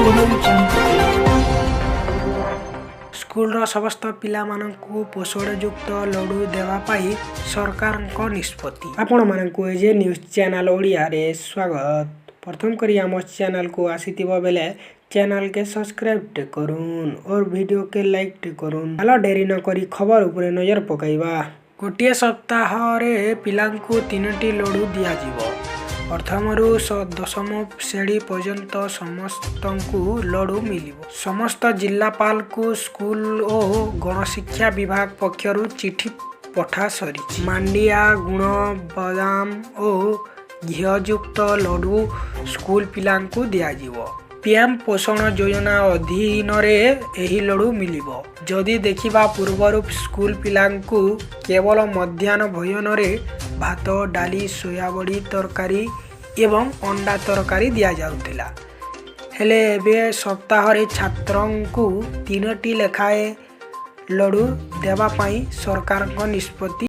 Audio Jungle. ସ୍କୁଲର ସମସ୍ତ ପିଲାମାନଙ୍କୁ ପୋଷଣଯୁକ୍ତ ଲଡ଼ୁ ଦେବା ପାଇଁ ସରକାରଙ୍କ ନିଷ୍ପତ୍ତି। ଆପଣମାନଙ୍କୁ ଏଜେ ନ୍ୟୁଜ୍ ଚ୍ୟାନେଲ୍ ଓଡ଼ିଆରେ ସ୍ୱାଗତ। ପ୍ରଥମ କରି ଆମ ଚ୍ୟାନେଲକୁ ଆସିଥିବ ବେଲେ ଚ୍ୟାନେଲକେ ସବସ୍କ୍ରାଇବ୍ କରୁନ୍ और ଭିଡ଼ିଓ କେ ଲାଇକ୍ କରୁନ୍। ଚାଲ, ଡେରି ନ କରି ଖବର ଉପରେ ନଜର ପକାଇବା। ଗୋଟିଏ ସପ୍ତାହରେ ପିଲାଙ୍କୁ ତିନୋଟି ଲଡ଼ୁ ଦିଆଯିବ। ପ୍ରଥମରୁ ଦଶମ ଶ୍ରେଣୀ ପର୍ଯ୍ୟନ୍ତ ସମସ୍ତଙ୍କୁ ଲଡ଼ୁ ମିଳିବ। ସମସ୍ତ ଜିଲ୍ଲାପାଳଙ୍କୁ ସ୍କୁଲ ଓ ଗଣଶିକ୍ଷା ବିଭାଗ ପକ୍ଷରୁ ଚିଠି ପଠା ସରିଛି। ମାଣ୍ଡିଆ, ଗୁଡ଼, ବାଦାମ ଓ ଘିଅଯୁକ୍ତ ଲଡ଼ୁ ସ୍କୁଲ ପିଲାଙ୍କୁ ଦିଆଯିବ। ପିଏମ୍ ପୋଷଣ ଯୋଜନା ଅଧୀନରେ ଏହି ଲଡ଼ୁ ମିଳିବ। ଯଦି ଦେଖିବା, ପୂର୍ବରୁ ସ୍କୁଲ ପିଲାଙ୍କୁ କେବଳ ମଧ୍ୟାହ୍ନ ଭୋଜନରେ ଭାତ, ଡାଲି, ସୋୟାବଡ଼ି ତରକାରୀ ଏବଂ ଅଣ୍ଡା ତରକାରୀ ଦିଆଯାଉଥିଲା। ହେଲେ ଏବେ ସପ୍ତାହରେ ଛାତ୍ରଙ୍କୁ ତିନୋଟି ଲେଖାଏଁ ଲଡ଼ୁ ଦେବା ପାଇଁ ସରକାରଙ୍କ ନିଷ୍ପତ୍ତି।